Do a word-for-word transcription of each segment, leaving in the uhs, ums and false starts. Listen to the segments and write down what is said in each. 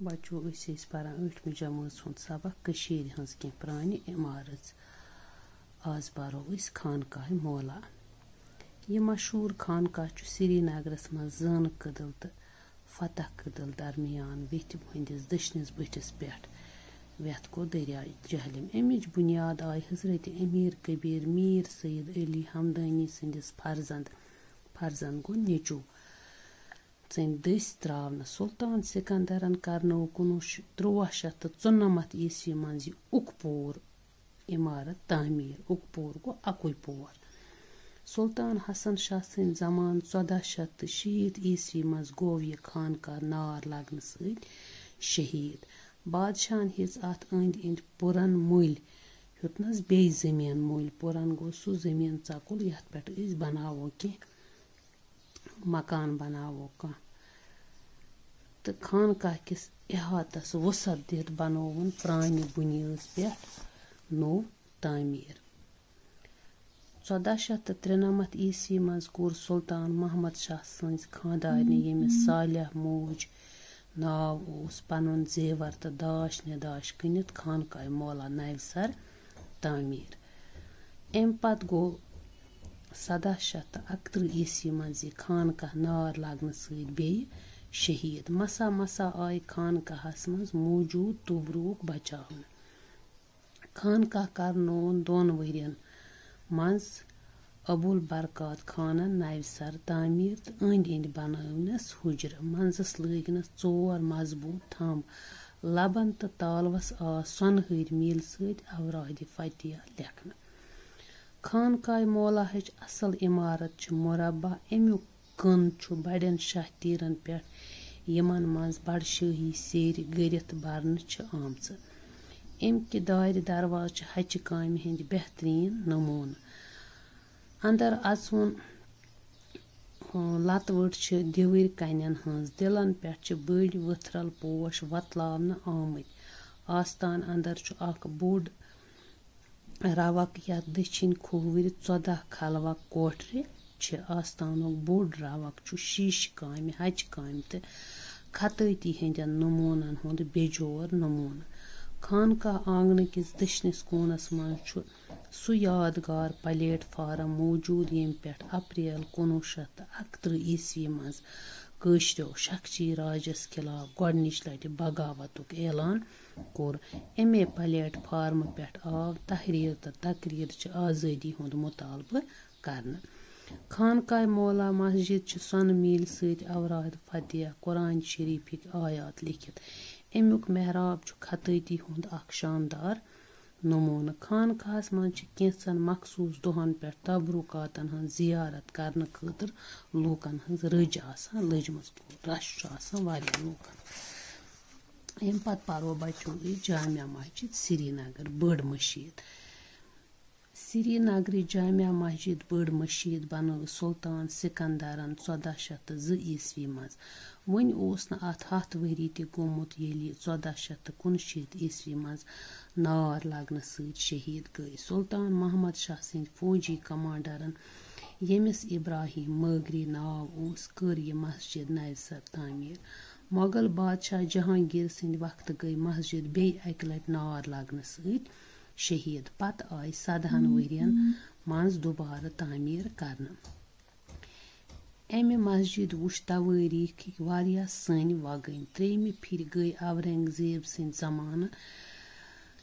بچو، أسۍ ٲسۍ پران ٲٹھمہِ جمٲژ ہُنٛد سبق کٔشیٖرِ ہٕنٛز کینٛہہ پرٛانہِ عمارژ۔ آز پرو أسۍ خانقاہِ مولا۔ یہِ مشہوٗر خانقاہ چھُ سرینگرس منٛز زٲنہٕ کدل تہٕ فتح کدل درمیان ویٚتھِ ہٕنٛدِس دٔچھنِس بٔٹھِس پٮ۪ٹھ ویٚتھ گوٚو دٔریاے جہلِم۔ اَمِچ بُنیاد آیہِ حضرت امیر کبیر میر سید علی ہمدانی سٕنٛدِس فرزند، فرزند گوٚو نیٚچوٗ، سٕنٛدِ دٔسۍ ترٛاونہٕ۔ سلطان سکندرن کرنٲو کُنوُہ شیٚتھ، تُرٛواہ شیٚتھ تہٕ ژُنَمَتھ عیسوی منٛز یہِ اُکہٕ پوٗر عمارت تعمیٖر۔ اُکہٕ پوٗر گوٚو اَکُے پور۔ سلطان حسن شاہ سٕنٛدِ زمانہٕ، ژۄداہ شیٚتھ تہٕ شیٖتھ عیسوی منٛز، گوٚو یہِ خانقاہ نار لگنہٕ سۭتۍ شہیٖد۔ بادشاہن ہیٚژ اَتھ أنٛدۍ أنٛدۍ پُرن مٔلۍ، ہیوٚتنس بیٚیہِ زٔمیٖن مٔلۍ۔ پُرن گوٚو سُہ زٔمیٖن ژکُل، یَتھ پٮ۪ٹھ أسۍ بناوو کینٛہہ مکان بناوو کانٛہہ۔ تہٕ خانقاہ کِس احاطس وُسعت دِتھ بنووُن پرٛانہِ بُنیٲدۍ پٮ۪ٹھ نوٚو تعمیٖر۔ ژۄداہ شیٚتھ تہٕ ترٛنَمَتھ عیسوی منٛز کوٚر سلطان محمد شاہ سٕنٛزِ خانٛدارنہِ، ییٚمِس صالح موج ناو اوس، پنُن زیور تہٕ داش نداش کٕنِتھ خانقاہ مولا نوِ سر تعمیٖر۔ اَمہِ پتہٕ گوٚو سَداہ شیٚتھ تہٕ اَکترٕہ عیسوی منٛز یہِ خانقاہ نار لگنہٕ سۭتۍ بیٚیہِ شہیٖد۔ مسا مسا آیہِ خانقاہس منٛز موجود توبروک بچاونہٕ۔ خانقاہ کرنووُن دۄن ؤرین منٛز ابوالبرکات خانن نوِ سر تعمیٖر تہٕ أنٛدۍ أنٛدۍ بنٲونس حُجرٕ۔ منٛزس لٲگنس ژور مضبوٗط تھمب۔ لبن تہٕ تالوس آس سۄنہٕ ہٕرۍ میٖلہِ سۭتۍ اورادِ فتح لیکھنہٕ۔ خانقاہ مولاہٕچ اصل عمارت چھِ مربع۔ امیُک کٕن چھُ بڑٮ۪ن شاہ تیٖرن پٮ۪ٹھ، یِمن منٛز بڑشٲہی سیرِ گٔرِتھ برنہٕ چھِ آمژٕ۔ امہِ کہِ دارِ دروازٕ چھِ ہچہِ کامہِ ہٕنٛدۍ بہتریٖن نموٗنہٕ۔ اندر اژوُن، اۭں، لتہٕ وٕٹ چھِ دِوٕرۍ کنٮ۪ن ہٕنٛز۔ دِلن پٮ۪ٹھ چھِ بٔڑۍ ؤتھرل پوش وۄتلاونہٕ آمٕتۍ۔ آستان اندر چھُ اکھ بوٚڑ روق، یتھ دٔچھِنۍ کھووٕرۍ ژۄداہ خلوق کوٹرِ چھِ۔ آستانُک بوٚڑ روق چھُ شیٖشہٕ کامہِ، ہچہِ کامہِ تہٕ خطٲطی ہٕنٛدٮ۪ن نموٗنن ہُنٛد بے جور نموٗنہٕ۔ خانقاہ آنگنہٕ کِس دٔچھنِس کوٗنس منٛز چھُ سُہ یادگار پلیٹ فارم موجود، ییٚمہِ پٮ۪ٹھ اپریل کُنوُہ شیٚتھ تہٕ اَکترٕہ عیسوی منٛز کٲشرٮ۪و شخچی راجس خلاف گۄڈٕنِچ لٹہِ بغاوتُک اعلان کوٚر۔ اَمے پلیٹ فارمہٕ پٮ۪ٹھ آو تحریر تہٕ تقریر چہِ آزٲدی ہُنٛد مطالبہٕ کرنہٕ۔ خانقاہ مولا مسجد چھِ سۄنہٕ میٖلہِ سۭتۍ اوراد فتح، قرآن شریفٕکۍ آیات لیکھِتھ۔ اَمیُک محراب چھُ خطٲطی ہُنٛد اکھ شاندار نموٗنہٕ۔ خانقاہس منٛز چھِ کینٛژن مخصوٗص دۄہن پٮ۪ٹھ تبرکاتن ہٕنٛز زیارت کرنہٕ خٲطرٕ لوٗکن ہٕنٛز رٔج آسان لٔجمٕژ۔ رش چھُ آسان واریاہ لوٗکن۔ اَمہِ پتہٕ پرو بچو أسۍ جامع مسجد سرینگر، بٔڑ مٔشیٖد۔ سرینگرٕچ جامع مسجد، بٔڑ مٔشیٖد، بنٲو سلطان سکندرن ژۄداہ شیٚتھ تہٕ زٕ عیسوی منٛز۔ وُنہِ اوس نہٕ اتھ ہتھ ؤری تہِ گوٚمُت، ییٚلہِ یہِ ژۄداہ شیٚتھ تہٕ کُنشیٖتھ عیسوی منٛز نار لگنہٕ سۭتۍ شہیٖد گٔے۔ سلطان محمد شاہ سٕنٛدۍ فوجی کمانڈرن، ییٚمِس ابراہیم مٲگری ناو اوس، کٔر یہِ مسجد نوِ سر تعمیٖر۔ مۄغل بادشاہ جہانگیر سٕنٛدِ وقتہٕ گٔے مسجد بیٚیہِ اکہِ لٹہِ نار لگنہٕ سۭتۍ شہیٖد۔ پتہٕ آیہِ سدہن ؤرین منٛز دُبارٕ تعمیٖر کرنہٕ۔ اَمہِ مسجد وُچھ توٲریٖخٕکۍ واریاہ سٔنۍ وگٕنۍ۔ ترٛیٚیِمہِ پھِرِ گٔے اورنگزیب سٕنٛدِ زمانہٕ،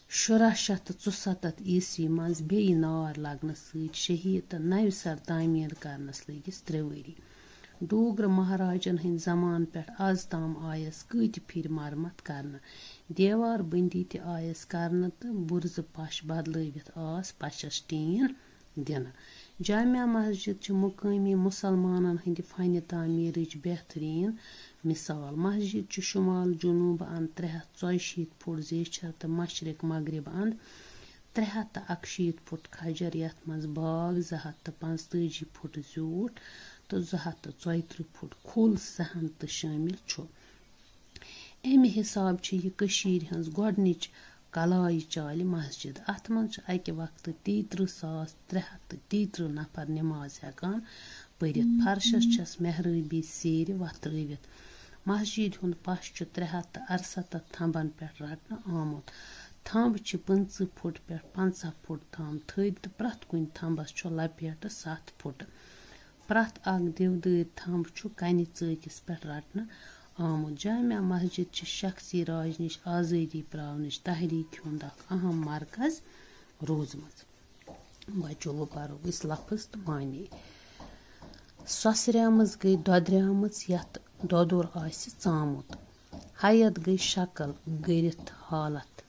شُراہ شیٚتھ تہٕ ژُسَتَتھ عیسوی منٛز، بیٚیہِ نار لگنہٕ سۭتۍ شہیٖد تہٕ نوِ سر تعمیٖر کرنس لٔگِس ترٛےٚ ؤری۔ ڈوگرٕ مہاراجن ہٕنٛدِ زمانہٕ پٮ۪ٹھ از تام آیس کۭتہِ پھِرِ مرمت کرنہٕ۔ دیوار بندی تہِ آیس کرنہٕ تہٕ بُرزٕ پش بدلٲوِتھ آس پشس ٹیٖن دِنہٕ۔ جامع مسجد چھِ مقٲمی مُسلمانن ہٕنٛدِ فنِ تعمیٖرٕچ بہتریٖن مثال۔ مسجد چھُ شمال جنوب اند ترٛےٚ ہتھ ژۄیہِ شیٖتھ فُٹ زیچھر تہٕ مشرق مغرب اند ترٛےٚ ہتھ تہٕ اَکہٕ شیٖتھ فُٹ کھجر، یتھ منٛز باغ زٕ ہتھ تہٕ پانٛژتٲجی فُٹ زیوٗٹھ تہٕ زٕ ہتھ تہٕ ژۄیہِ ترٕٛہ فُٹ کھُل صحن تہٕ شٲمِل چھُ۔ اَمہِ حساب چھِ یہِ کٔشیٖرِ ہٕنٛز گۄڈٕنِچ کلایہِ چالہِ مسجد۔ اَتھ منٛز چھِ اَکہِ وقتہٕ تیٚیہِ ترٕٛہ ساس ترٛےٚ ہتھ تہٕ تیٚیہِ ترٕٛہ نفر نماز ہٮ۪کان پٔرِتھ۔ فرشس چھَس محرٲبی سیرِ وۄتھرٲوِتھ۔ مسجد ہُنٛد پَش چھُ ترٛےٚ ہَتھ تہٕ اَرسَتَتھ تھمبن پٮ۪ٹھ رٹنہٕ آمُت۔ تھمب چھِ پٕنٛژٕہ فُٹ پٮ۪ٹھ پنٛژاہ فُٹ تام تھٔدۍ تہٕ پرٛٮ۪تھ کُنہِ تھمبس چھُ لپیٹہٕ ستھ فُٹ۔ پرٛٮ۪تھ اکھ دیودٲرۍ تھمب چھُ کنہِ ژٲکِس پٮ۪ٹھ رٹنہٕ آمُت۔ جامع مسجد چھِ شخصی راج نِش آزٲدی پراونٕچ تحریک ہُنٛد اکھ اہم مرکز روٗزمٕژ۔ بچو، وۄنۍ پرو أسۍ لفظ تہٕ معنی۔ سۄسریمٕژ گٔے دۄدریمٕژ، یتھ دۄدُر آسہِ ژامُت۔ حیت گٔے شکل، گٔرِتھ حالت۔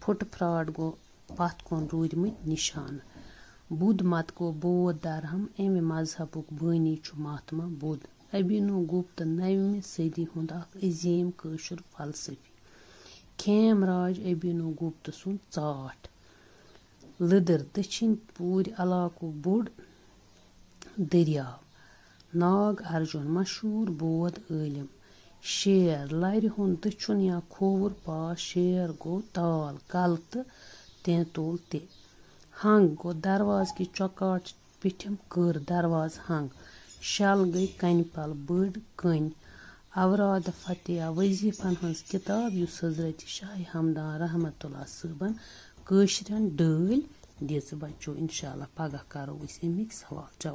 پھُٹ پھراٹ گوٚو پتھ کُن روٗدمٕتۍ نشانہٕ۔ بُدھ مت گوٚو بودھ درہم، امہِ مذہبُک بٲنی چھُ مہاتما بُدھ۔ ابھینو گپت نومہِ صدی ہُنٛد اکھ عظیٖم کٲشُر فلسفی۔ کھیم راج ابھینو گپت سُنٛد ژاٹھ۔ لٔدٕر، دٔچھِنۍ پوٗرۍ علاقُک بوٚڑ دٔریاو۔ ناگ ارجُن، مشہوٗر بودھ عٲلِم۔ شیر، لرِ ہُنٛد دٔچھُن یا کھووُر پاس۔ شیر گوٚو تال، کلہٕ تہٕ تینتول تہِ۔ ہنٛگ گوٚو دروازٕ کہِ چۄکاٹ پیٚٹھِم کٔر، دروازٕ ہنٛگ۔ شل گٔے کنہِ پل، بٔڑ کٔنۍ۔ اوراد فتح یا وظیفن ہٕنٛز کتاب، یُس حضرت شاہ ہمدان رحمت اللہ صٲبن کٲشرٮ۪ن ڈٲلۍ دِژ۔ بچو، انشاءاللہ پگاہ کرو أسۍ اَمِکۍ سوال جواب۔